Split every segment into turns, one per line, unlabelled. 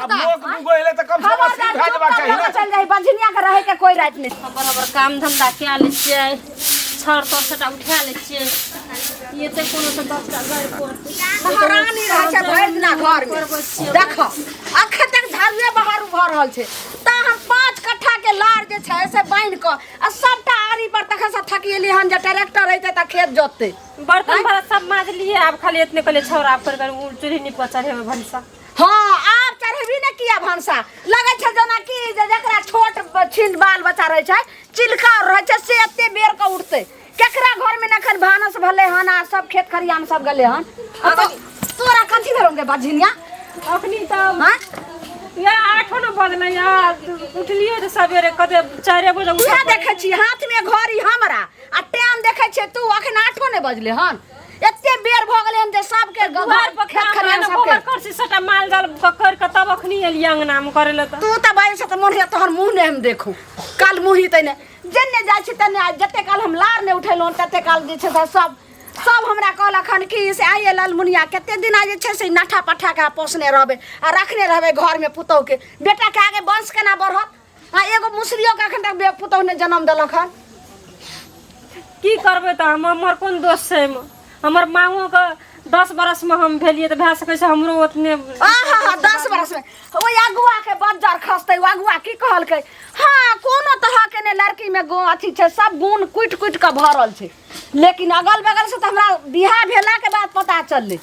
आब लोक दूगो एलै तऽ कम से कम 80 भए जेबाक चाही ने।
चल जाई, बझनिया के रहे के कोई राइट नहीं।
बराबर काम धंधा कए लै छियै, छड़ तर सबटा उठा लै छियै। ई एते कोनो से 10 टा गारि पड़तै।
महारानी रहै छै भरि दिना घर में। देख, अखन तक झाड़ुए बहारू भऽ रहल छै। तऽ हम 5 कट्ठा के लार जे छै से बान्हि कऽ आ सबटा आरी पर तखन से थकिएली हन जे ट्रैक्टर अइतै तऽ खेत जोततै।
बर्तन भरत सब माजलियै, आब खाली एतने कहलियै छौड़ा आब कर उ चूल्ही नीप कऽ चढ़ेबै भनसा।
हँ, आब चढ़ेबी ने किया भनसा? लगै छै जेना कि जे जकरा छोट छिन बाल बच्चा रहै छै, चिलका रहै छै, से एते बेर कऽ उठतै। केकरा घर में एखन भानस भेलै हन आ सब खेत खरियान सब गेलै हन? आ तोरा कथी भेलौ गे बझिनिया?
अखनी तऽ
हाँ?
या 8 ने बजलै, या उठलियै तऽ सवेरे कते 4 बजे उठऽ।
उएह देखै छी हाथमे घड़ी हमरा आ टाइम देखै छियै तू, अखन 8 नहि बजलै हन, एते बेर भऽ गेलै हन जे सबके
दुआर पर
खेत
काम
खरियान
रहै ने,
सबके
गोबर करसी सबटा माल जाल कर के तब अखनी एलियै अंगना मे करै लए तऽ।
तू तऽ बाजै छ तऽ मोन होइए तोहर मुँह नहि हम देखू, काल मुँही तैने जेने जाइ छी तने। आइ जते काल हम लार नहि उठेलहुँ तते काल जे छै से सब सब हमरा कहलक हन कि से आइए ललमुनिया, कते दिना जे छै से नाठा पट्ठाके पोसने रहबै आ रखने रहबै घरमे पुतहुके? बेटाके आगे वंश केना बढ़त? आ एगो मुसरियोके अखन तक पुतहु नहि जनम देलक हन।
की करबै तऽ हम, हमर कोन दोष छै एहिमे? हमर माँओके 10 बरसमे हम भेलियै तऽ भए सकै छै हमरो ओतने।
आहा, 10 बरस में ओहि अगुआ के बज्जर खसतै। ओ अगुआ की कहलकै? हाँ, कोनो तरह के ने लड़की में गो अथी छै, सब गुण कुटि कुटि कऽ भरल छै। लेकिन अगल बगल से तऽ हमरा बियाह भेला के बाद पता चललै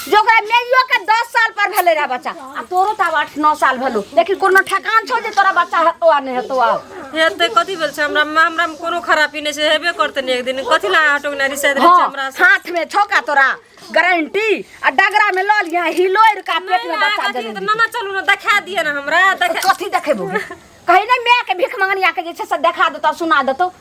जे ओकरा मैयो के 10 साल पर भेलै रहै बच्चा। आ तोरो तऽ आब 8-9 साल भेलो, लेकिन कोनो ठेकान छौ जे तोरा बच्चा हेतौ आ नहि हेतौ आब?
हेतै, कथी भेल छै हमरा? हमरा मे कोनो खराबी नहि छै, हेबे करतै ने एक दिन। कथी लए अहाँ टोकना रिसाइत रहै छियै हमरा से?
हाथ में छौ का तोरा गारंटी? आ डगरा में लऽ लिहा हिलोर का पेट में बच्चा
कथी
जनम
तऽ नाना, चलू ने, देखा दिअ ने हमरा, देखा।
कथी देखेबो? कही ने माय के भीख मंगनिया के जे छै से देखा देतौ, सुना देतौ।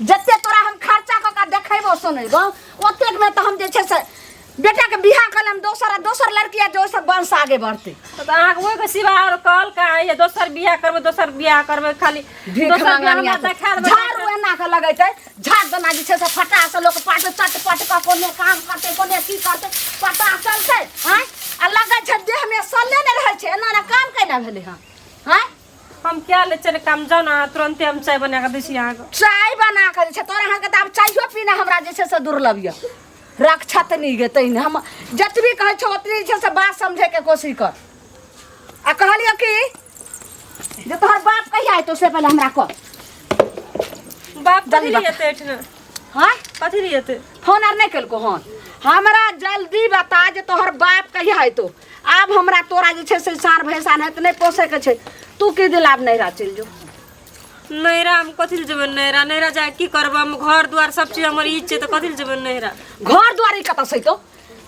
जते तोरा हम खर्चा कऽ के देखेबो सुनेबो, ओतेक में तऽ हम जे छै से बेटा के बियाह कऽ लेम दोसर, आ दोसर लड़की आ जे ओहिसँ वंश आगे बढ़तै।
तऽ अहाँके ओहिके सिवा आओर कहल का ये? दोसर बियाह करबै, दोसर बियाह करबै, खाली
भीख
दोसर बियाह
मंगनिया
हमरा
के
देखा देबै।
झाड़ू एना के लगेतै, झाड़ दना जे छै से फटा से लोक पाट चट पट कऽ कोने काम करतै, कोने की करतै पता चलतै? आँय, आ लगै छै देह मे सले नहि रहै छै, एना एना काम केना भेलै हँ? आँय।
हम क्या ले चले काम, जाउ ने अहाँ, तुरन्ते हम चाय बना कऽ दै छी अहाँके।
चाय बना कऽ जे छै तोरा अहाँके तऽ आब चायो पीना हमरा जे छै से दुर्लभ यऽ। रक्षत नहि गे, तहिने हम जतबी कहै छौ ओतबी जे छै से बात समझैके कोशिश कर। आ कहलियौ कि जे तोहर बाप कहिया एतौ से पहिले हमरा कह।
बाप कथी
जल्दी
लिए
बता।
एतै एहिठिना?
हाँ?
कथी लिए एतै?
फोन आर नहि केलको हन? हमरा जल्दी बता जे तोहर बाप कहिया एतौ। आब हमरा तोरा जे छै से साँढ़ भैंसा नहि तऽ नहि पोसैके छै। तू की दिल आब नैहरा चलि जो।
नैहरा हम कथी लए जेबै नैहरा? नैहरा जाके की करबै हम? घर दुआर सब चीज हमर ई छै, तऽ कथी लए जेबै नैहरा?
घर दुआर ई कतऽ से एतौ?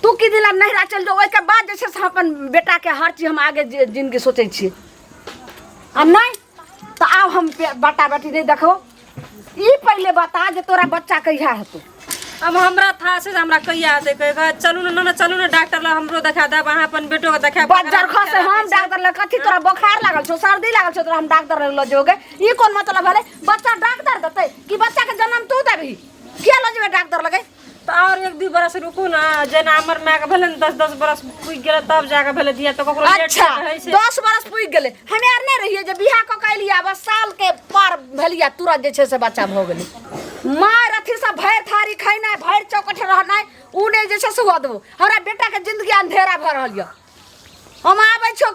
तू की दिल आब नैहरा चलि जो, ओहिके बाद जे छै से हम अपन बेटाके हर चीज हम आगे जिंदगी सोचै छियै। आ नहि तऽ आब हम बेटा बेटी नहि देखबो। ई पहिले बता जे तोरा बच्चा कहिया हेतौ।
अब हमरा था छै जे हमरा कहिया हेतै कहिया। चलू ने नाना, चलू ने डॉक्टर लग, हमरो देखा देब, अहाँ अपन बेटो के देखा।
बज्जर खसे, हम डॉक्टर लग कथी? तोरा बोखार लागल छौ, सर्दी लागल छौ, तोरा हम डॉक्टर लग लऽ जेबौ गे? ई कोन मतलब भेलै? बच्चा डॉक्टर देतै कि बच्चा के जन्म तू देबही? किया लऽ जेबै डॉक्टर लगे?
तऽ आओर 1-2 बरस रुकू ने। जेना हमर मायके भेलै ने, 10-10 बरस पुगि गेलै तब जाके भेलै धिया, तऽ ककरो लेट
अच्छा
होइ छै।
10 बरस पुगि गेलै, हमे आर नहि रहियै जे बियाह कऽ के एलियै, बस साल के पार भेलियै, तुरंत जे छै से बच्चा भऽ गेलै। मार अथी सब भरि थारी खेनाइ, भरि चौकठ रहनाइ, उ नहि जे छै से हुअ देबो। हमरा बेटाके जिंदगी अंधेरा भऽ रहल यऽ। हम आबै छियौ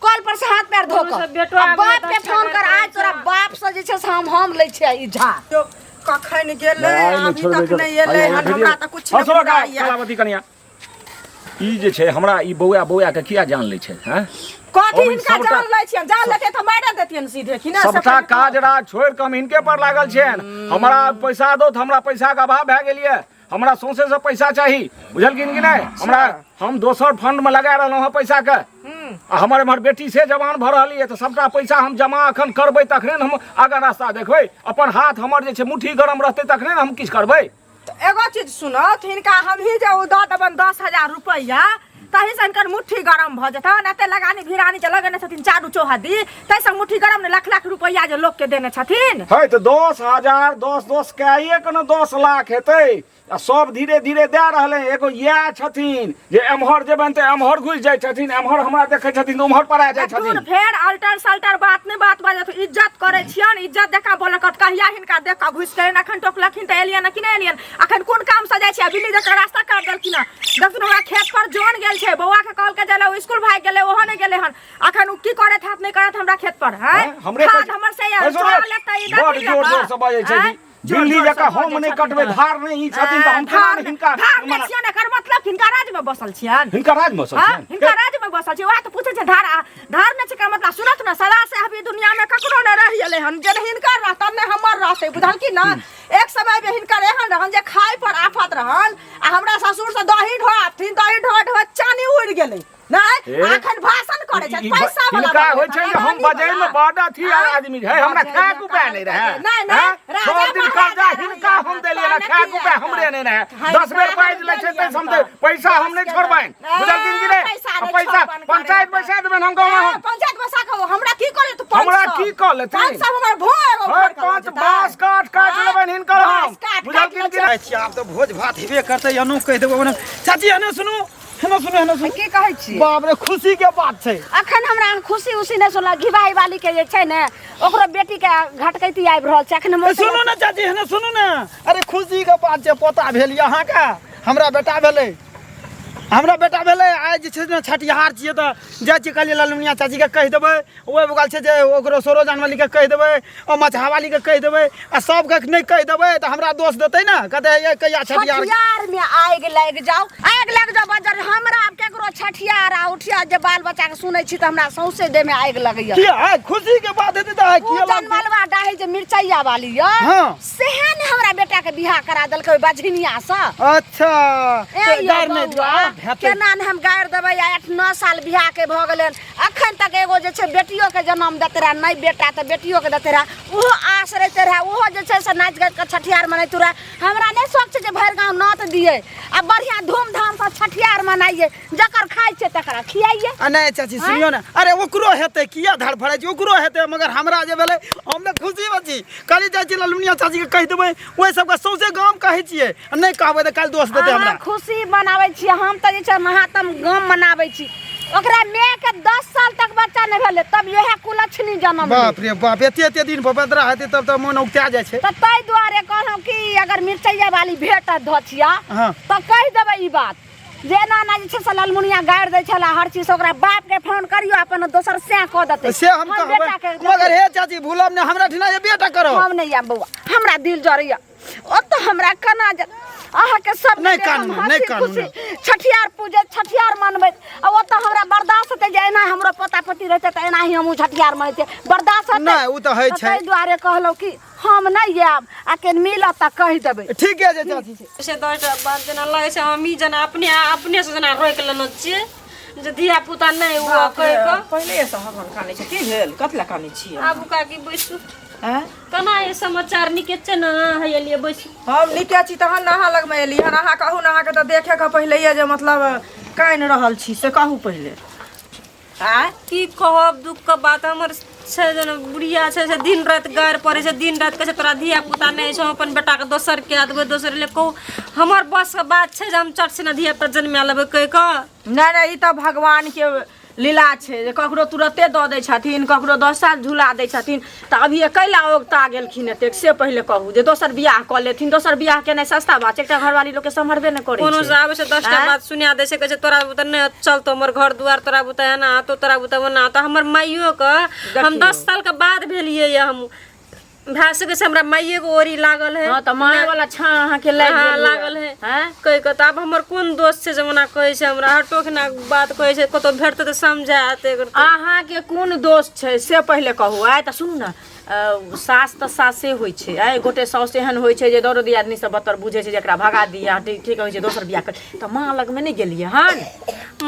कल पर से हाथ पैर धो कऽ
सब बेटो
आ
आबै
बाप
तऽ
के
अच्छा
फोन कर।
करै
आज तोरा
छै।
बाप से जे छै से हम लै छियै ई झाड़।
जो कखन गेलै
लड़ाइ नहि
अभी
छोड़बै
तक नहि एलै हन, हमरा तऽ कुछ
हँ,
नहि
सुनो का
बुझाइया।
कलावती कनिया, ई जे छै हमरा ई बौआ बौआ के किया जान लै छै हैं?
कथी
हम ई
हिनका
सबटा
जान लै छियनि? जान लेतै तऽ मारि देतियनि सीधे कि ने?
सबटा काज राज छोड़ि कऽ हम हिनके पर लागल छियनि। हमरा पैसा दो, तऽ हमरा पैसाके अभाव भए गेल यऽ, हमरा सौंसे से पैसा चाही, बुझलखिन कि नहि? हमरा हम दोसर फंड में लगा रहलहुँ हँ पैसाके, आ हमर एम्हर बेटी से जवान भऽ रहल यऽ, तऽ सबटा पैसा हम जमा अखन करबै तखने ने हम आगाँ रास्ता देखबै। अपन हाथ हमर जे छै मुट्ठी गरम रहतै तखने ने हम किछु करबै।
तऽ एगो चीज सुनत, हिनका हमही जे ओ दऽ देबनि 10,000 रुपैआ ताहि से हिनकर मुट्ठी गरम भऽ जेतनि एते लगानी भिरानी जे लगेने छथिन चारू चौहद्दी ताहि से मुट्ठी गरम ने लाख लाख रुपैआ जे लोक के देने छथिन
है तऽ 10,000 दस दस कए के ने 10 लाख हेतै आ सब धीरे धीरे दए रहलै एगो इएह छथिन जे एम्हर जेबनि तऽ एम्हर घुसि जाइ छथिन एम्हर हमरा देखै छथिन तऽ उम्हर पड़ा जाइ
देखथुन
छथिन
फेर अल्टर सल्टर बात नहि बात बाजत इज्जत करै छियन इज्जत देखा बोले कत कहिया हिनका देख कऽ घुसि गेलनि अखन टोकलखिन तऽ एलियन कि नहि एलियन अखन कोन काम से जाइ छियै बिल्ली जकाँ रास्ता काट देलखिन हँ देखथुन हमरा खेत पर जन गेल छै बौआ के कहलकै जाय लए स्कूल भागि गेलै ओहो नहि गेलै हन अखन ओ की करैत हैत नहि करैत हमरा खेत पर हैं
हैं? हमरे
खाद
कहै-
हमर से
है सुनू,
चोरा लेतै ई
बड़
देखी
जोर जोर से बजै छै
हैं?
जी। बिल्ली जकाँ हम नहि कटबै धार नहि ई छथिन तऽ हम केना नहि हिनका
धार नहि छियनि एकर मतलब हिनका राज्यमे बसल छियनि
हिनका राजमे बसल
हाँ,
छियनि
हिनका राज्यमे बसल छै वएह तऽ पूछै छै धार धार नहि छै एकर मतलब सुनत ने सदा से अभी दुनियामे ककरो नहि रहि गेलै हन जे हिनकर रहतन नहि हमर रहतै बुझलखिन ने एक समयमे हिनकर एहन रहन जे खाय पर आफत रहल आ हमरा ससुर से दही ढोआबथिन दही ढो ढो चानी उड़ि गेलै नहि
ए,
अखन भाषण करै छै
ई- ई-
पैसा वाला
हिनका
बजै
होइ छै जे हम
अदानी
बजै मे
वाला।
बड अथी
आँय?
आदमी है हमरा
बजै
खाय
मे
के उपाय नहि रहै
नहि, नहि,
हैं?
राजा
सब दिन
महाराजा
कर्जा
रहै
हिनका हम देलियै
तहन
ने खाय के उपाय
किया?
हमरे नहि रहै
हिनका
10 बेर पाइ
हम
लै छै
देलियनि
तै हम
तऽ।
पैसा हम नहि छोड़बनि बुझलखिन कि नहि
पैसा
आ
नहि
पैसा
छोड़बनि
पंचायत
करे
पैसा देबनि हम गाँव
ए,
हम
पंचायत बैसा कऽ हमरा की करे तू पाँच
हमरा
सौ?
की कऽ लेथिन?
पाँच सौ हमर भो एगो
हर
घर के
पाँच
लऽ जेतै।
बाँस काट काट
आँय?
लेबनि हिनकर हम
बाँस काट काट
बुझलखिन कि
लऽ
नहि
जाइ छी आब तऽ भोज भात हेबे करतै अनु कहि देबो ओना चाची एने सुनू हेना सुनू हेना सुनू
की कहै छी
बाप रे खुशी के बात छै
अखन हमरा अहाँ खुशी उशी नहि सुनल घिबाही वाली के जे छै ने ओकरो बेटी के घटकैती आबि रहल छै अखन हम
ए, सुनू ने चाची हेना सुनू ने अरे खुशी के बात छै पोता भेल यऽ अहाँके हमरा बेटा भेलै हमरा बेटा भेलै आइ जे छै ने छठिहार छियै तऽ जाइ छियै कहलियै ललमुनिया चाचीके कहि देबै ओहि बगल छै जे ओकरो सरोजन वालीके कहि देबै ओ मछहावालीके कहि देबै आ सबके नहि कहि देबै तऽ हमरा दोष देतै ने कहतै ये कहिया छठिहार
छठियार में आगि लागि जाओ आगि लागि जाओ बजर हमरा आब केकरो छठियार आ उठिया जे बाल बच्चा के सुनै छी तऽ हमरा सौंसे देह में आगि लगैया
किया आइ खुशी के बात हेतै तऽ आइ
ओ
किया लागतै?
जनमलवा डाही जे मिरचैया वाली यऽ
हाँ।
सेहे ने हमरा बेटा के बियाह करा देलकै ओहि बझनिया से
अच्छा
ए
तऽ
यौ
गारि नहि दियौ
बौआ,
आब हेतै
केना ने हम गारि देबै आ 8 9 साल बियाह के भऽ गेलै अखन तक एगो जे छै बेटियो के जन्म देते रहे नहि बेटा तऽ बेटियो के देते रहे ओहो आस रहते रहे ओहो जे छै से नाचि गाबि कऽ छठिहार मनैतु रहे हमरा नहि शौक छै जे भरि गाँव नोत दियै आ बढ़िआँ धूमधामसँ छठिहार मनाइए जकर खाइ छै तकरा खियाइए
आ नहि चाची सुनियो ने अरे ओकरो हेतै किया धड़फड़ाइ छी ओकरो हेतै मगर हमरा जे भेलै हम तऽ खुशी मे छी कहली जाइ छी ललमुनिया चाचीके कहि देबै ओहि सबके सौंसे गाम कहै छियै आ नहि कहबै तऽ काल्हि दोष देतै हमरा
अहाँ खुशी मनाबै छी हम तऽ जे छै महात्म गाम मनाबै छी ओकरा माय के 10 साल तक बच्चा नहि भेलै तब इएह कुलक्षणी जन्म भेलै।
बाप रे बाप एते एते दिन पर बदरा हेतै तब तऽ मोन उगता जाइ छै
तऽ ताहि दुआरे कहलहुँ कि अगर मिरचैया वाली भेटत धोथिया
हाँ।
तऽ कहि देबै ई बात जे एना एना जे छै से ललमुनिया गारि दै छला हर चीज ओकरा बाप के फोन करियो अपन दोसर सैं कऽ देतै
से हम कहबै
बेटा के
मगर हे चाची भूलब ने हमरा ठिना ये बेटा करो
हम नहि आयब बौआ हमरा दिल जरैया ओतऽ हमरा केना जे अहाँके सब
नहि कानू, नहि कानू,
छठियार पूजैत छठियार मनबैत आ ओतऽ हमरा बर्दाश्त हेतै जे एना हमरो पोता पोती रहतै तऽ एनाही हमहूँ छठियार मनैतियै बर्दाश्त हेतै
नहि, उ तऽ होइ छै।
ताहि दुआरे कहलहुँ कि हम नहि आयब आ केन मिलत तऽ कहि देबै
ठीके छै चाची
से 10टा बात जेना लगै छै हमही जेना अपने अपने से जेना रोकि लेने छियै जे धिया पुता नहि हुआ कहि कऽ
पहिले से हगन कानै छै की भेल कथी लए कानै छियै
आबू काकी बैसू
आँय?
केना ई समाचार नीके छै ने हे एलियै बैसू
हम नीके छी तहन ने अहाँ लगमे एली हन अहाँ कहू ने अहाँके तऽ देखेके पहिले जे मतलब कानि रहल छी से कहू पहिले आँय
की कहब दुख के बात हमर छै जेना बुढ़िया छै से दिन राति गारि पड़ै छै दिन राति कहै छै तोरा धिया पुता नहि छौ हम अपन बेटाके दोसर कए देबै दोसर ले कहू हमर बसके बात छै जे हम चट सिना धिया पुता जन्मा लेबै कहि कऽ
नहि नहि ई तऽ भगवानके लीला छै जे ककरो तुरते दऽ दै छथिन ककरो 10 साल झुला दै छथिन तऽ अभी कैला औगता गेलखिन एतेक से पहिले कहू जे दोसर बियाह कऽ लेथिन दोसर बियाह केनाइ सस्ता बात छै एकटा घरवाली लोकके सम्हरबे नहि करै
कोनो
छै
से आबै छै 10टा
आँय?
बात सुना दै छै कहै छै तोरा बुते नहि चलतौ हमर घर दुआर तोरा बुते एना हेतौ तोरा बुते ओना हेतौ हमर माइयो के हम
देखियौ।
10 साल के बाद भेलियै ये हम भए सकै छै हमरा माइए के ओरी लागल है
हँ तऽ माय वाला छाँ अहाँके लागि
हाँ,
गेल हुए।
लागल है
आँय?
कहि कऽ तऽ आब हमर कोन दोष छै जे ओना कहै छै हमरा हटोक ना बात कहै छै कतौ भेटतै तऽ समझायत एकर
अहाँके कोन दोष छै से पहिले कहू आइ तऽ सुनू ने
सास तऽ सासे होइ छै आँय गोटे साउस एहन होइ छै जे दरो दियादनी सब बत्तर बुझै छै जे एकरा भगा दिअ ठीक ठीक होइ छै दोसर बियाह कर तऽ माँ लगमे नहि गेलियै हन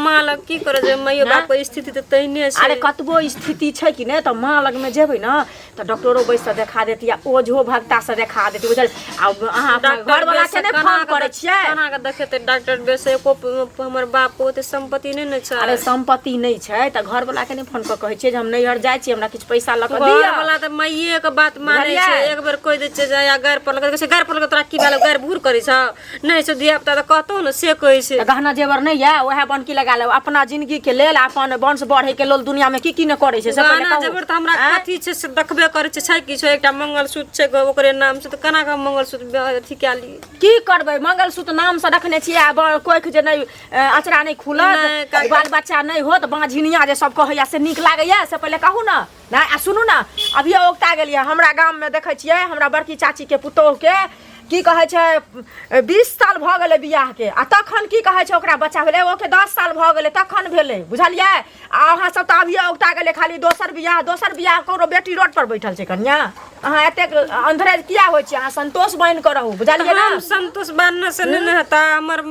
माँ लग की करऽ जे माइयो बाप के स्थिति तऽ तेहने छै
अरे कतबो स्थिति छै कि नहि तऽ माँ लगमे जेबै ने तऽ डॉक्टरो बैस कऽ देखा देती आ ओझो भगता से देखा देती बुझल आ अहाँ अपना घरवला के नहि फोन करै छियै
केना के देखेतै डॉक्टर बेस एको हमर बाप के ओते संपत्ति नहि ने छै
अरे संपत्ति नहि छै तऽ घरवला के नहि फोन कऽ कहै छियै जे हम नैहर जाइ छी हमरा किछु पैसा लऽ कऽ दिअ
घरवला तऽ माइये के बात मानै छै एक बेर कहि दै छियै जे गारि पर लगै छै गारि पर लगै तोरा की भेलौ गारि भूर करै छौ नहि छौ धिया पुता तऽ कहतौ ने से कहै छै
तऽ गहना जेवर नहि यऽ उएह बनकी लगा लेब अपना जिंदगी के लेल अपन वंश बढ़े के लेल दुनिया में की की नहि करै छै से पहिले
गहना
कहू।
जेवर तऽ हमरा
आँय?
कथी छै से देखबे करै छै छै किछो एकटा मंगलसूत्र छै गो ओकरे नाम छै तऽ केना कऽ मंगलसूत्र अथी कए ली
की करबै मंगलसूत्र नाम से रखने छियै आ कोखि जे नहि अचरा नहि खुलत
नहि, काका।
बाल बच्चा नहि होत बाँझिनिया जे सब कहैया से नीक लागैया से पहिले कहू ने नहि आ सुनू ने अभिये औगता गेलियै हमरा गाममे देखै छियै हमरा बड़की चाचीके पुतोहुके की कहै छै 20 साल भऽ गेलै बियाहके आ तखन की कहै छै ओकरा बच्चा भेलै ओके 10 साल भऽ गेलै तखन भेलै बुझलियै आ अहाँ सब तऽ अभिये औगता गेलै खाली दोसर बियाह दोसर बियाह ककरो बेटी रोड पर बैठल छै कनिया अहाँ एतेक अन्धरे किया होइ छी अहाँ संतोष बनि कऽ रहू बुझलियै ने
हम संतोष बान्हने से नहि ने हेतै हमर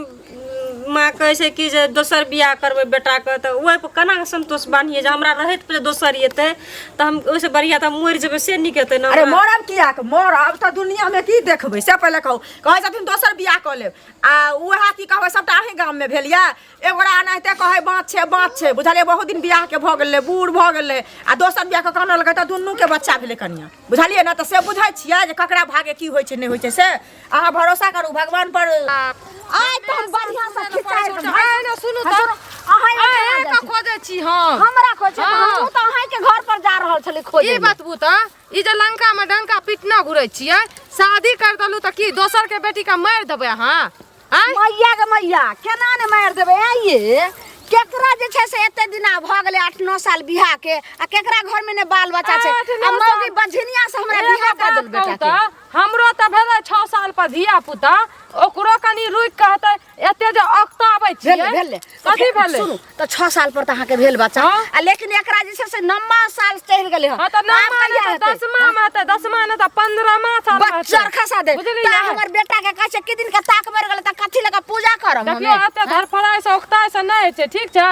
माँ कहै छै कि जे दोसर बियाह करबै बेटाके तऽ ओहि पर केना कऽ संतोष बान्हियै जे हमरा रहैत पर दोसर एतै तऽ हम ओहिसँ बढ़िआँ तऽ हम मरि जेबै से नीक हेतै ने
अरे
हमरा।
मरब किया मरब तऽ दुनियामे की देखबै से पहिले कहू कहै छथिन दोसर बियाह कऽ लेब आ उएह की कहबै सभटा अहीं गाममे भेल यऽ एगोरा एनाहिते कहै बाँच छै बाँच छै बुझलियै बहुत दिन बियाहके भऽ गेलै बूढ़ भऽ गेलै आ दोसर बियाह कऽ कहने लगै तऽ दुनूके बच्चा भेलै कनिया बुझलियै ने तऽ से बुझै छियै जे ककरा भागे की होइ छै नहि होइ छै से अहाँ भरोसा करू भगवान पर
आइ तऽ हम बढ़िआँ से खिचाइ
आइ ने सुनू तऽ
अहाँ
अहें के खोजै छी हम
हमरा खोजै
हाँ।
हमहूँ तऽ अहाँके घर पर जा रहल छली खोजै
ई बतबू तऽ ई जे लंका में डंका पिटना घुरै छियै शादी कर देलू तऽ की दोसर के बेटी के मारि देबै अहाँ आँय
मैया गे मैया केना ने मारि देबै आइये केकरा जे छै से एते दिना भऽ गेलै 8 9 साल बियाह के आ केकरा घर में ने बाल बच्चा छै
8-9
आ मौगी बझनिया से हमरा
एगो
बियाह कर
बात
देल
कहू
बेटा के
तऽ हमरो तऽ भेलै 6 साल पर धिया पुता ओकरो कनि रुकि कऽ हेतै एते जे अकताबै छियै
भेलै भेलै
कथी भेलै
सुनू तऽ 6 साल पर तऽ अहाँके भेल बच्चा
हाँ।
आ लेकिन एकरा जे छै से नम्मा साल चढ़ि गेलै
हाँ तऽ
आब
नौमा
कहिया
नहि तऽ
हेतै?
दसमा मे हेतै दसमा नहि तऽ 15मा साल मे हेतै।
बच्चर खसा दे
बुझलियै
तऽ हमर बेटा के कहै छै कि दिन के ताक मरि गेलै तऽ कथी लगा पूजा करब
देखियौ
हमे
एते धड़फड़ाइ से उकताइ से नहि होइ छै ठीक छै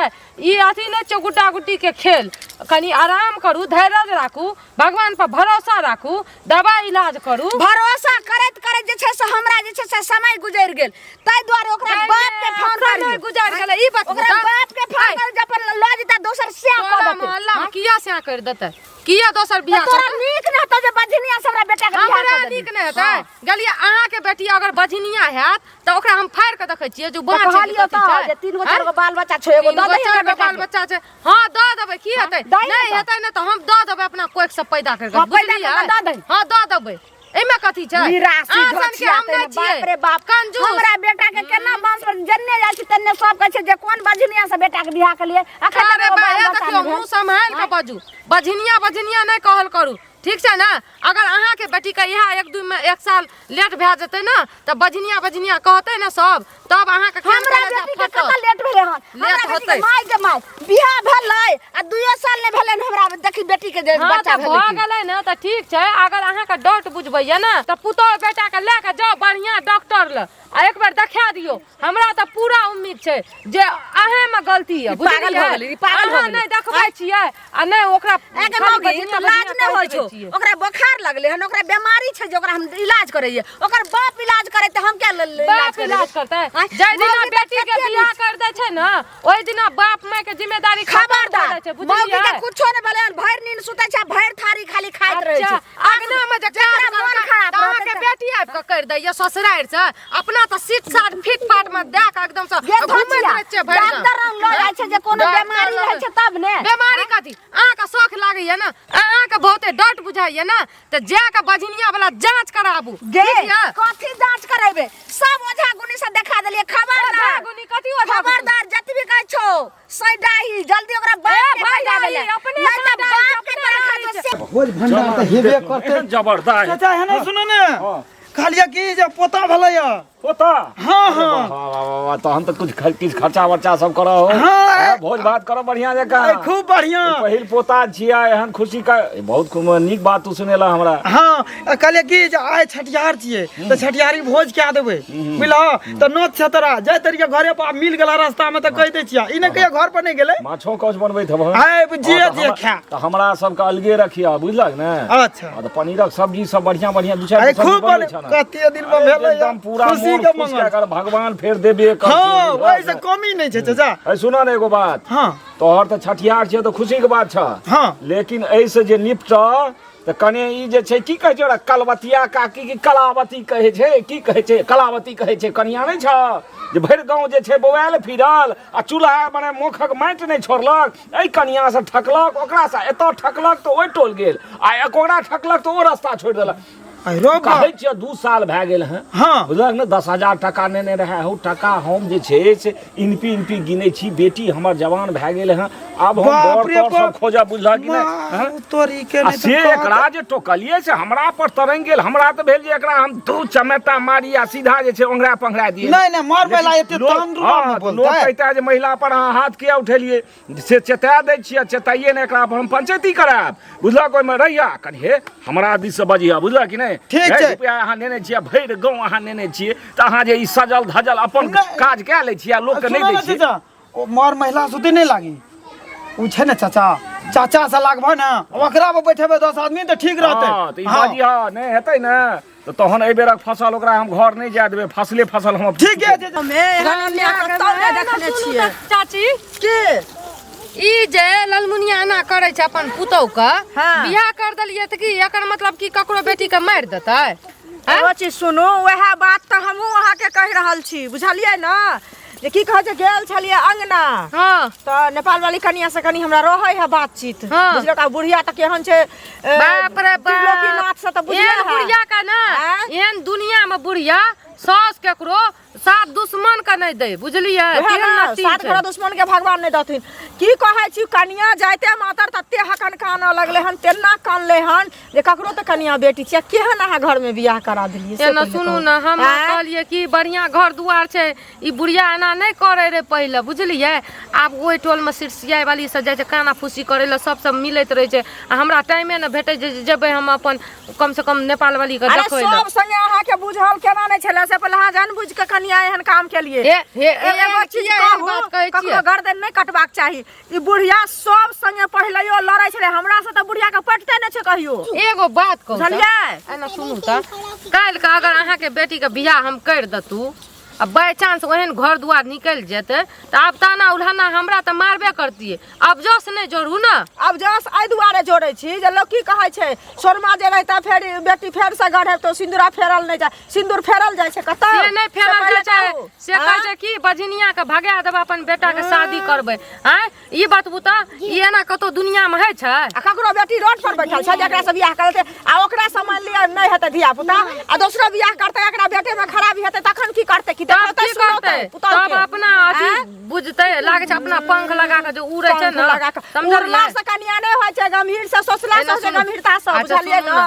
ई अथी नहि छै गुड्डा गुड्डी के खेल कनि आराम करू धैर्य राखू भगवान पर भरोसा राखू दवाई इलाज करू
भरोसा करैत करैत जे छै से हमरा जे छै से समय गुजरि गेल ताहि दुआरे ओकरा बाप के फोन
समय
करियौ
गुजरि गेलै ई बात
ओकरा बाप के फोन करू जे अपन लऽ जेता दोसर सएह कऽ
तोरा
देतै
मोहल्ला में किया से कर देतै किया दोसर बियाह
तोरा
करतै?
नीक ने हेतौ जे बझनिया से हमरा बेटा के बियाह
हमरा
कऽ देली
नीक नहि हेतै गेलियै अहाँके बेटी अगर बझनिया हैत तऽ ओकरा हम फाड़ि कऽ देखै छियै जे
तऽ
बाँच छै कि
कहलियौ
कथी
तऽ
छै
जे 3 गो
आँय?
4 गो बाल बच्चा छै एगो
तीन
दऽ
गो
दही
चारि
हमरा
गो
बेटा
बाल
के
बच्चा छै हाँ दऽ देबै की हेतै
दही
नहि
ने तऽ।
हेतै ने तऽ हम दऽ देबै अपना कोखि से पैदा करि कऽ
हाँ, पैदा
बुझलियै
कऽ कऽ दऽ दही।
हाँ दऽ देबै एहिमे कथी छै
निराशी
अहाँ सनके
घचिया
हम नहि छियै
बाप रे बाप
कंजूस
हमरा बेटा के केना बांस पर जन्ने जाइ छी तन्ने सब कहै छै जे कोन बझनिया से बेटा के बियाह केलिए अखन तक
अरे
एगो
बा
बाल
हे
बच्चा
देखियौ
नहि भेल।
मुँह सम्हारि कऽ बाजू बझनिया बझनिया नहि कहल करू ठीक छै ने अगर अहाँके बेटीके इएह एक दू मे एक साल लेट भए जेतै ने तऽ बझनिया बझनिया कहतै ने सब तब अहाँके केहन
हमरा
कलेजा
बेटी के
फटत
कतऽ लेट भेलै हन हमरा
लेट
बेटी के
होतै।
माय के माय बियाह भेलै आ दुइयो साल नहि भेलै हन हमरा देखी बेटी के जे
हाँ
बच्चा
तऽ
भेलै
भऽ
की।
गेलै ने तऽ ठीक छै अगर अहाँके डाउट बुझबैया ने तऽ पुतोह बेटाके लए कऽ जाउ बढ़िआँ डॉक्टर लग आ एक बेर देखा दियौ हमरा तऽ पूरा उम्मीद छै जे अहेँमे गलती यऽ
ई पागल भऽ गेलै, ई पागल भऽ
अहाँ
गेलै।
नहि देखबै छियै आ नहि ओकरा
एके
खाली
मौगी
बजनिया
तऽ लाज
बजनिया
नहि होइ
कहैत
छौ
रहै छियै।
ओकरा बोखार लगलै हन ओकरा बीमारी छै जे ओकरा हम इलाज करैये ओकर बाप इलाज करे तऽ हम क्या
बाप इलाज करतै जाहि दिना
मौगी तऽ
बेटी के
कते
बियाह कर दै छै ने ओहि दिना बाप माय के जिम्मेदारी खत्म भऽ
खबरदार
जाइ छै
मौगी के
बुझलियै
कुछो नहि भेलै हन भरि नींद सुतै छै भरि थारी खाली खाइत रहै
अच्छा
छै
अगना में जे काज
जकरा मोन
करतै
खराब
तऽ अहाँके
रहतै तऽ-
बेटी आबि कऽ करि दैया ससुरारि से अपना तऽ सीट साट फिट फाट में दए कऽ एकदम से
गे
घुमैत
धोचिया,
रहै छियै भरि गाम।
डॉक्टर लग लऽ जाइ छै जे कोनो
डॉक्टर
बेमारी
लग-
रहै छै तब ने
बेमारी कथी अहाँके शौख लागैया ने अहाँके बहुते डट बुझाइया ने तऽ जा कऽ बझनिया वाला जांच कराबू
गे
ठीक यऽ?
कथी जांच करेबे सब ओझा गुनी से देखा देलिए खबरदार
ओझा गुनी कथी ओझा गुनी?
खबरदार जतबी कहै छौ सैडाही जल्दी ओकरा बाप
ए
के
भाई,
कहि जाबे ले
अपने
नहीं तऽ
सैडाही,
बाप के
अपने
तोरा
रानी
खातो
छै।
से
भोज भंडार तऽ हेबे करतै
जबरदस्त
चाचा एहने सुनू ने कहलियै कि जे पोता भेलैया
पोता?
हाँ हाँ।
वाह वाह वाह वाह, तहन तऽ कुछ किछु खर्चा वर्चा सब करऽ हो।
हाँ।
हाँ, भोज भात करऽ बढ़िया जकाँ।
अरे खूब बढ़िया।
पहिल पोता छियै, एहन खुशी का बहुत नीक बात तू सुनेला हमरा।
हाँ, कहलियै कि जे आइ छठिहार छियै तऽ छठिहारी भोज कए देबै, बुझलह? तऽ नोत छै तोरा, जाइत रहियै घरे पर मिल गेला रास्ता में तऽ कहि दै छियै, ई नहि कहियो घर पर नहि गेलै।
माछो कौछ बनबैत हेबह?
आइ जे
हाँ, तऽ
जे खा।
तऽ हमरा सबके अलगे रखियह, बुझलक ने?
अच्छा।
हाँ, तऽ पनीरक सब्जी सब बढ़िया बढ़िया दू चारि
अरे
गो सब्जी
खूब
बनबै
बने
छह ने?
कते दिन पर
अरे
भेलै
एकदम पूरा
खुशी
मोन
के
खुश
मंगल।
कए कर भगवान फेर देबे करथिन,
हाँ,
बुझलक
ओहिसँ
ने?
कमी नहि छै चाचा।
अरे सुनऽ ने एगो बात।
हाँ।
तोहर तऽ छठिहार छियै तऽ खुशी के बात छह।
हाँ।
लेकिन एहिसँ जे निपटऽ तऽ कने ई जे छै की कहै छै ओकरा, कलवतिया काकी की कलावती कहै छै, की कहै छै, कलावती कहै छै, कनिया नहि छह जे भरि गाँव जे छै बौआयल फिरल आ चूल्हा मने मोखक माटि नहि छोड़लक, एहि कनियासँ ठकलक, ओकरासँ एतऽ ठकलक तऽ ओहि टोल गेल, आ ओकरा ठकलक तऽ ओ रास्ता छोड़ि देलक।
अरे बाप।
कहै छियै 2 साल भए गेल हँ।
हाँ।
बुझलक ने? 10,000 टाका नेने रहए हौ, टाका हम जे छै से इनपी इनपी गिनै छी, बेटी हमर जवान भए गेल हँ, आब हम
बाप
बर
रे
तर सब
बाप।
खोजब, बुझलक कि नहि?
माँ,
हँ?
तोरी के
आ
नहि तऽ
से
कहत।
एकरा जे टोकलियै से हमरा पर तरंग गेल, हमरा तऽ भेल जे एकरा हम 2 चमेटा मारी आ सीधा जे छै ओंघरा पंघरा दियै।
नहि नहि, मारबै ला एते
लोक-
तान रुआ
हाँ,
नहि
लोक
बोलतै।
कहिता जे महिला पर अहाँ हाथ किया उठेलियै, से चेता दै छियै, चेताइए नहि, एकरा पर हम पंचायती करायब, बुझलक? ओहिमे रहिया कनि, हे हमरा दिससँ बजिहा, बुझलक कि नहि?
ठीक
हे,
छै।
रुपया अहाँ नेने छियै, भरि गाँव अहाँ नेने छियै, तऽ अहाँ जे ई सजल धजल अपन
नहि।
काज कए लै छियै आ लोकके नहि
सुनऽ
दै
ने
छियै।
चाचा, ओ मर महिला सुते नहि लागी ओ छै ने चाचा, चाचा से लागबह ने, ओकरा पर बैठेबै 10 आदमी तऽ ठीक रहतै।
हँ, तऽ ई
हाँ।
बजिहा नहि हेतै ने तऽ तहन एहि बेरक फसल ओकरा हम घर नहि जाय देबै, फसले फसल हम
ठीक है चाचा।
हमे एहन बियाह कतौ नहि देखने छियै।
चाची
की
ई जे ललमुनिया एना करै छै अपन पुतौह के,
हाँ।
बियाह कर देलियै तऽ की एकर मतलब की ककरो बेटी के मारि देतै? आँय?
एगो चीज सुनू, वएह बात तऽ हमहूँ अहाँके कहि रहल छी, बुझलियै ने? जे की कहै छै, गेल छलियै अंगना।
हाँ।
तऽ नेपाल वाली कनिया से कनी हमरा रहै है बातचीत।
हाँ।
बुझलक? आ बुढ़िया तऽ केहन छै,
बाप रे बाप,
त्रिलोकीनाथ से तऽ बुझले
एहन
है।
बुढ़िया का ना,
आँय?
एहन दुनिया में बुढ़िया सास केकरो सात दुश्मन के नहीं दे, बुझलियै?
उएह
तेहन
ने,
नसीब
सात
छै।
गोरा दुश्मन के भगवान नहीं दथिन। की कहै छी, कनिया जाइते मातर तते हकन कानऽ लगलै हन, तेना कानलै हन जे ककरो तऽ कनिया बेटी छियै, केहन अहाँ घर में बियाह करा देलियै से
एना
पहिले
सुनू
कहू।
ने, हम
आँय?
कहलियै कि बढ़िया घर दुआर छै, ई बुढ़िया एना नहि करे रहे पहिले, बुझलियै? आब ओहि टोल में सिरसियाई वाली सब जाइ छै काना फूसी करे लए, सब सब मिलैत रहै छै आ हमरा टाइमे नहि भेटै छै जे जेबै हम अपन कम से कम नेपाल वाली के
अरे
देखै लए।
सब संगे अहाँके बुझल केना नहि छलै? से पहिले अहाँ जान बुझि कऽ कनिया एहन काम केलियै।
हे, हे,
एगो
एहन
चीज
किया एहन
कहू,
बात कहै
ककरो
छियै?
गर्दन नहि कटबाक चाही। ई बुढ़िया सब संगे पहिलैयो लड़ै छलै, हमरा से तऽ बुढ़िया के पटते नहि छै कहियो।
एगो बात कहू तऽ,
बुझलियै?
एना सुनू तऽ, काल्हि के अगर अहाँके बेटी के बियाह हम करि देतू आ बाइ चांस ओहन घर दुआर निकलि जेतै तऽ आब ताना उल्हाना हमरा तऽ मारबे करतियै। आब जस नहि जोड़ू ने।
आब जस एहि दुआरे जोड़ै छी जे लोक की कहै छै, सोनमा जे रहितै फेर बेटी फेरसँ गढ़ेब तऽ सिन्दूरा फेरल नहि जाइ, सिन्दूर फेरल जाइ छै कतौ?
से नहि
से
फेरल
पहिले
जाइ छै।
कहू।
से कहै छै कि बझनिया के भगा देबै, अपन बेटा के शादी करबै। आँय, ई बतबू तऽ ई एना कतौ दुनिया में होइ छै?
आ ककरो बेटी रोड पर बैठल छै जेकरा से बियाह करतै आ ओकरा से मानि लिअ नहि हेतै धिया पुता आ दोसरो बियाह करतै, एकरा बेटे में खराबी हेतै तखन की करतै? की
तब
देखौतै
की
सुनौतै
करतै?
पुतौह
तब
के?
अपना अथी
आँय?
बुझतै, लागै छै अपना पंख लगा के जे उड़ै छै
पंख
ने,
लगा कऽ।
समझलियै?
उड़ला से कनिया नहि होइ छै, गंभीर से सोचला से
एना
होइ छै,
सुनू।
गंभीरता से,
अच्छा,
बुझलियै
सुनू
ने?
ने,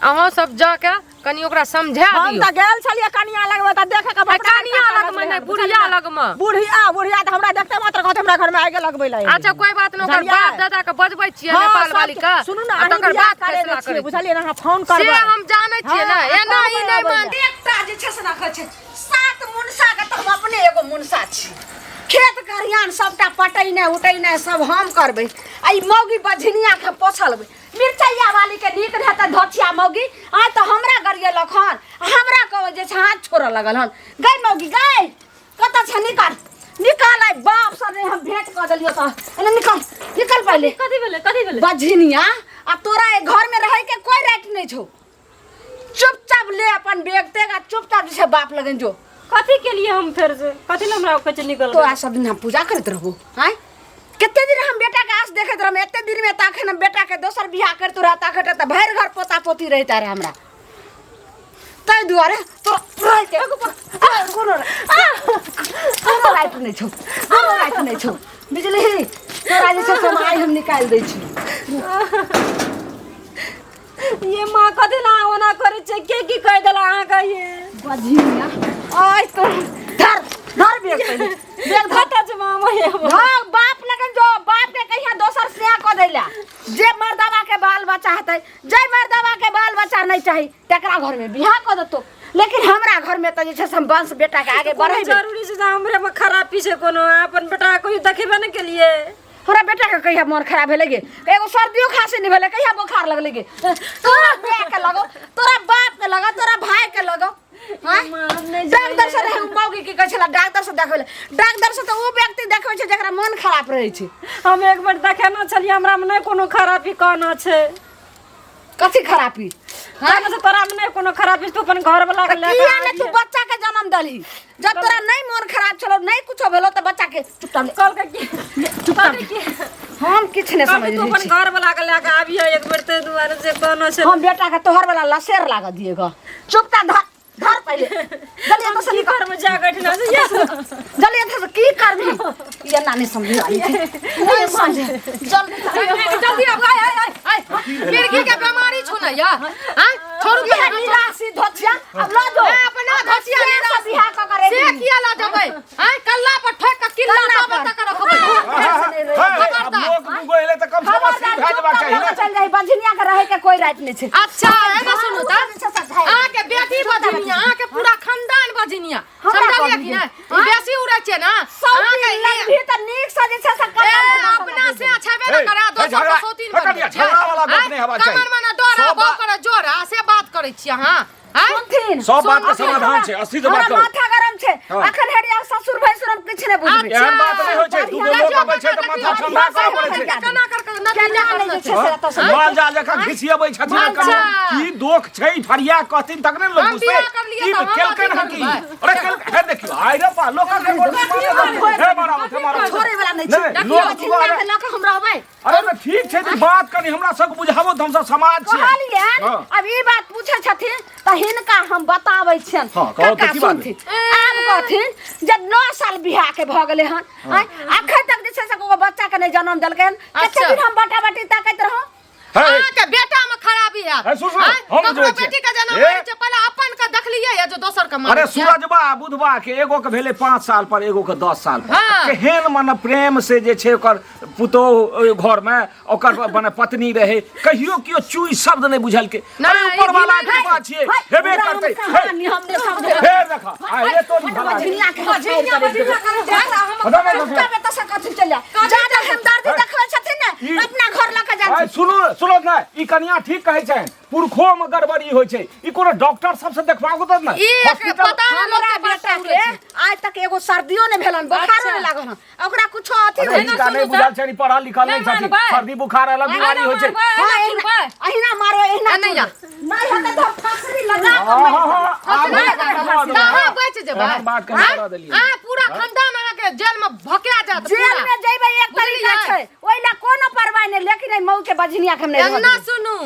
अहाँ सब जाके कनि ओकरा समझा
हम
दियौ।
तऽ गेल छलियै कनिया लगमे तऽ देखे के
आ कनिया लगमे नहि, बुढ़िया लगमे।
बुढ़िया, बुढ़िया तऽ हमरा देखते मात्र कहत हमरा घरमे आगे लगबै लए।
अच्छा कोई बात नहि, ओकर
बुझलियै?
बाप दादा के बजबै छियै
हाँ,
नेपाल
सबके-
वाली के,
सुनू ने,
आ
अहीं
तकर
बियाह
बाद
करेने
फैसला
छियै,
करै।
बुझलियै ने? अहाँ फोन
से
करबै।
हम जानै छियै ने,
हाँ,
एना ई
कहबै
नहि
अबै
मान।
लए।
एकटा जे छै से रखै छै 7 मुनसा के, तऽ हम अपने एगो मुनसा छी। खेत खरिहान सबटा पटेनाइ उटेनाइ सब हम करबै आ ई मौगी बझनिया के पोछलबै। मिरचैया वाली के नीक रहै तऽ धोछिया मौगी आइ तऽ हमरा गरियेलक हन, हमरा कहै जे छै हाथ छोड़ऽ लगल हन। गै मौगी गै, कतऽ छै? निकल निकल, आइ बाप से नहि हम भेंट कऽ देलियौ तऽ एने निकल निकल पहिले।
कथी भेलै? कथी भेलै?
बझनिया, आ तोरा एहि घर में रहै के कोई राइट नहीं छौ। चुपचाप ले अपन बैग तेग आ चुपचाप जे छै बाप लगन जो।
कथी के लिए हम फेर से कथी ले हमरा कहै छै निकल?
तोरा सब दिन हम पूजा करैत रहबो? आँय, कते दिन हम बेटा के आस देखैत रहब? एते दिन में तखन हम बेटा के दोसर बियाह करतू रह तखन तऽ भरि घर पोता पोती रहिता रहे हमरा, ताहि दुआरे तोरा रह के कोनो कोनो राइट नहि छौ, कोनो राइट नहि छौ। बुझलिही? तोरा जे छै से हम आइ हम निकालि दै छी।
ये माँ, कथी ला ओना करै छै? के की कहि देला अहाँके ये?
बझिया, आइ तो धर धर बेग पहिले बेग धर
कतऽ छै मामा ये
हाँ बाप लगन जो बाप के कहिया दोसर स्नेह कऽ दैला जे मर्दवा के बाल बच्चा हेतै जे मर्दवा के बाल बच्चा नहीं चाही तकरा घर में बियाह कऽ देतो लेकिन हमरा घर में तऽ जे छै से हम वंश बेटा के आगे
कोनो
बढ़ेबै
जरूरी छै जे हमरे में खराबी छै कोनो अपन बेटा के कहियो देखेबे ने केलिए
हमरा बेटा के कहिया मन खराब भेलै गे एगो सर्दियो खांसी नहीं भेलै कहिया बोखार लगलै गे तोरा माय के लगो तोरा बाप के लगो तोरा भाई के लगो हाँ? डॉक्टर से रहे मौगी की कहै छला डॉक्टर से देखबै डॉक्टर से तऽ ओ व्यक्ति देखबै छै जकरा मन खराब रहै छै
हम एक बेर देखेने छलियै हमरा में नहि कोनो खराबी कहना छै
कथी खराबी
हाँ से तोरा में नहीं कोनो खराबी तू अपन घर वाला के ले
किया ने तू बच्चा के जन्म दलही जब तोरा नहीं मन खराब छलो नहीं कुछो भेलो त बच्चा के चुपचाप ले
कल के की
चुपचाप हम किछ नहीं समझ
तू अपन घर वाला के लेके आबियो एक बेर ते दुआरे से कोनो छै
हम बेटा के तोहर वाला लसेर लागत दिएगा चुपचाप धर धर पहिले जल्दी एतऽ से निकल
घर में जा के ठिना से ये
जल्दी एतऽ से की करबी ये ना नहीं समझे आई थी नहीं समझे जल्दी
जल्दी आब आय आय आय आय मिर्गी के बीमारी छौ ने या हां छोड़ू
ये निराशी धोतिया अब ल जो
ए, अपना धोतिया
से
निराशी।
बियाह क करे
से किया ला जेबै आय कल्ला पर ठोक के किल्ला
कल्ला
तब
पर।
तक रखबै
हे, आब लोक दूगो एलै तऽ कम से कम अस्सी भए जेबाक चाही ने
चल जाई बझनिया के रहे के कोई राइट नहीं छै
अच्छा एना सुनू त अहाँके बेटी बजनिया अहाँके पूरा खानदान बजनिया
हमरा
समझलियै
कहलियै।
कि नहि ई बेसी उड़ै छै ने अहाँके
लग भी त नीक से जे छै से
ए,
कल्ला
अपना से छेबे न
ए,
करे
ए,
दोसर
झगड़ा-
के सौतीन
ए, कनिया, झगड़ा वाला गप नहि हेबाक चाही।
कमर मने डोरा
सब
बौ
बात-
करे जोरा से बात करै छी अहाँ आँय?
सुनथिन
सब बात के
सुनथिन,
समाधान छै, अस्सी से बात
हमरा
करू।
माथा गरम छै
हँ।
अखन हेरिया ससुर भैंसुर हम किछु नहि बुझबै
अच्छा।
एहन बात नहि होइ छै दूगो लोक अबै छै तऽ माथा ठंडा करऽ पड़ै छै
केना कर के नतीजा
केना नहि जे छै से एतऽ से
माल जाल जकाँ घिसियबै छथिन
अच्छा।
कनि की दोख छै ई फरिया कहथिन तखने ने लोक
हम
बुझतै
बियाह कर लियै
की
तऽ हम
केलकनि
अथी
हँ की
करबै।
अरे केल हे देखियौ आइ रे बा लोक के हे मारा हे मारा
छोड़े वाला नहि छै
नहि, लोक
देखियौ
दुआरे
के लऽ कऽ हम रहबै
अरे तऽ ठीक छै तऽ बात कनि हमरा सबके बुझाबो तऽ हमसब समाज छियै
कहलियनि
हँ।
अब ई बात पूछै छथिन तऽ हिनका हम बताबै छियनि
हँ, कहू तऽ
काका
की बात
सुनथिन आब कहथिन जे 9 साल बियाह के भऽ गेलै हन आँय, अखन तक जे छै से कोनो बच्चा के नहि जन्म देलकै हन कते
अच्छा।
दिन हम बटा बटी ताकैत रहौं
हे,
अहाँके बेटा में खराबी हैत
हे, सुन, सुन,
आँय?
हम
ककरो
बुझबै छियै।
बेटी के जेना
ए।
मारै छै पहिले अपन के देखलियै या जे दोसर के मारै
अरे
छियै?
सूरजबा आ बुधबा के एगो के भेलै 5 साल पर एगो के 10 साल पर
हाँ।
केहन मने प्रेम से जे छै ओकर पुतोह घर में ओकर मने पत्नी रहे कहियो केओ चुई शब्द नहीं बुझलकै
नहि,
अरे ऊपर वाला
ई
कृपा छियै हेबे
राम
करतै हे,
कहानी हम नहि समझै
फेर देख आ ये तो भला
बझनिया के हम छोड़ि
बझनिया
कऽ
बझनिया करै छै, हमरा हम
पता नहि
चुपचाप एतऽ से कथी चलि जा जादा हमदर्दी देखबै छथिन ने
ई-
अपना घर लऽ कऽ
आइ
जाथिन
सुनू सुनो ने ई कनिया ठीक कहै छै पुरखो में गड़बड़ी होइ छै ई कोनो डॉक्टर सबसे देखबाबू तब ने
ई एक
हॉस्पिटल
पता नहि लोक
हमरा
के
बेटा
बेटा
के आइ तक एगो सर्दियो नहि भेलन बोखारो नहि लागल हन ओकरा कुछो अथी
अरे
नहि
हिनका
सुनू
नहि
तऽ।
बुझल छै ई पढ़ल लिखल नहि
नहि
छथिन
मानबै।
सर्दी बुखार अलग बीमारी होइ छै
हाँ,
अहिना
अहिना मारो अहिना
नहि जा।
नहि हेतै तऽ हम फांसरी लगा कऽ
हाँ,
मारि
हाँ,
देबै।
हाँ, आब
नहि,
नहि,
तऽ अहाँ बचि जेबै
एहन बात कनि
आँय?
करा देलियै।
अहाँ पूरा खानदान अहाँके जेल में भकेआ जायत
जेल
पूरा।
में जइबै एक तरीका
बुझलियै?
छै ओहि लए कोनो परवाह नहि लेकिन एहि मऊ के बझनिया के हम नहि रहऽ
एना
देबै।
सुनू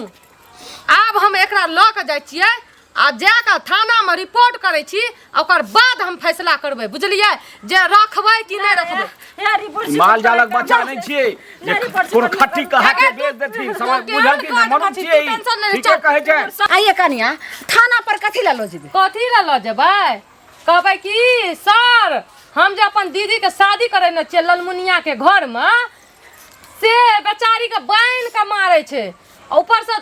आब हम एकरा लऽ कऽ जाइ छियै आ जा कऽ थानामे रिपोर्ट करै छी आ ओकर बाद हम फैसला करबै बुझलियै जे रखबै कि नहि रखबै
हे रिपोर्ट
माल जालक बच्चा नहि छियै जे कोनो खट्टी कहा के बेच देथिन समझ बुझल कि नहि मनुष्य छियै ई।
टेंशन नहि
ठीके कहै छै
आइए कनिया थाना पर कथी लए लऽ जेबै
कथी लए लऽ जेबै कहबै कि सर हम जे अपन दीदीके शादी करेने छियै ललमुनियाके घरमे से बेचारीके बान्हि कऽ मारै छै आ ऊपरसँ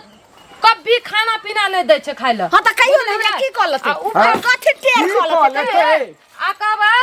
कभी खाना पीना नहि दै छै खाइ लए
हाँ तऽ कहियो ने हमरा की कऽ लेतै
आ ऊपर
कथी टेर
की
कऽ
कऽ
लेतै
लेतै?
आ कहबै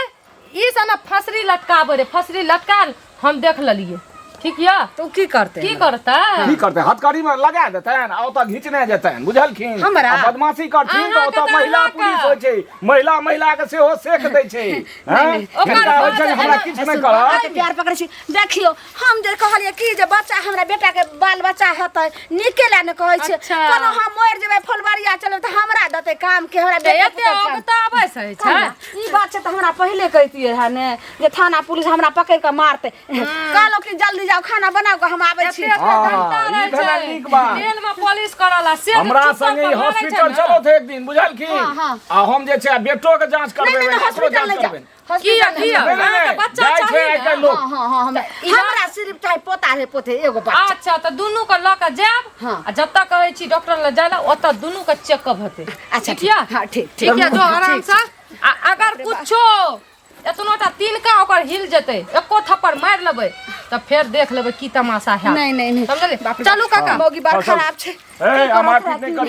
ई से ने फसरी लटकाबै रे फसरी लटकाल हम देख लेलियै ठीक यऽ
तऽ ओ की करतै
की करतै
की करतै हथकड़ी में लगा देतनि आ ओतऽ घिचने जेतनि बुझलखिन
हमरा?
आ बदमाशी करथिन तऽ
अहाँके
ओतऽ
तऽ
महिला
अहाँके।
पुलिस होइ छै महिला महिला के सेहो सेक दै छै हैं?
ओकर
हिनका होइ छै
बाद
हमरा किछु नहि करत
अहाँके प्यार पकड़ै छी देखियौ हम जे कहलियै कि जे बच्चा हमरा बेटा के बाल बच्चा हेतै नीके लए ने कहै छियै
अच्छा।
कोनो हम मरि जेबै फुलबरिया चलबै तऽ हमरा देतै काम के हमरा
तऽ
बेटा
एते
पुतौह काम।
औगताबै से होइ छै
कहिया? ई बात छै तऽ हमरा पहिले कहितियै रहए ने जे थाना पुलिस हमरा पकड़ि कऽ मारतै कहलहुँ कि जल्दी जाउ। जाउ खाना बनाउ कऽ हम आबै छी।
एते एते
हाँ,
डंटा
ई
रहै
भेलै
छै
नीक बात।
तेल में पॉलिश करल आ से जे
हमरा
चुप्पल
संगे
पर मारै छै
हॉस्पिटल
ने।
चलो थे एक दिन बुझलखिन।
हाँ, हाँ।
आ हम जे छै बेटो के जांच
नहीं
करबेबै,
नहीं नहीं
ओकरो
हॉस्पिटल
जांच
नहीं जाओ।
करबेबै।
किया
हॉस्पिटल नहीं
किया
जाओ।
नहीं, नहीं,
अहाँके
नहीं,
बच्चा
जाइ छै
चाही
आइ
ने।
काल्हि लोक।
हाँ हाँ हाँ हमरा सिर्फ चाहे पोता हे पोते एगो बच्चा।
अच्छा तऽ दुनू के लऽ के जायब।
हाँ।
आ जतऽ कहै छी डॉक्टर लग जाय लए ओतऽ दुनू के चेकअप हेतै।
अच्छा
ठीक यऽ?
हाँ ठीक
ठीक यऽ, जो आराम से। आ अगर कुछो एतनो टा तिनका ओकर हिल जेतै, एको थप्पड़ मारि लेबै तऽ फेर देख लेबै की तमाशा हैत।
नहीं नहीं नहीं
समझलियै?
बाप रे
चलू
बाप।
काका।
मौगी बड़
चल, चल।
खराब छै।
ए, मारपीट नहि करिहे।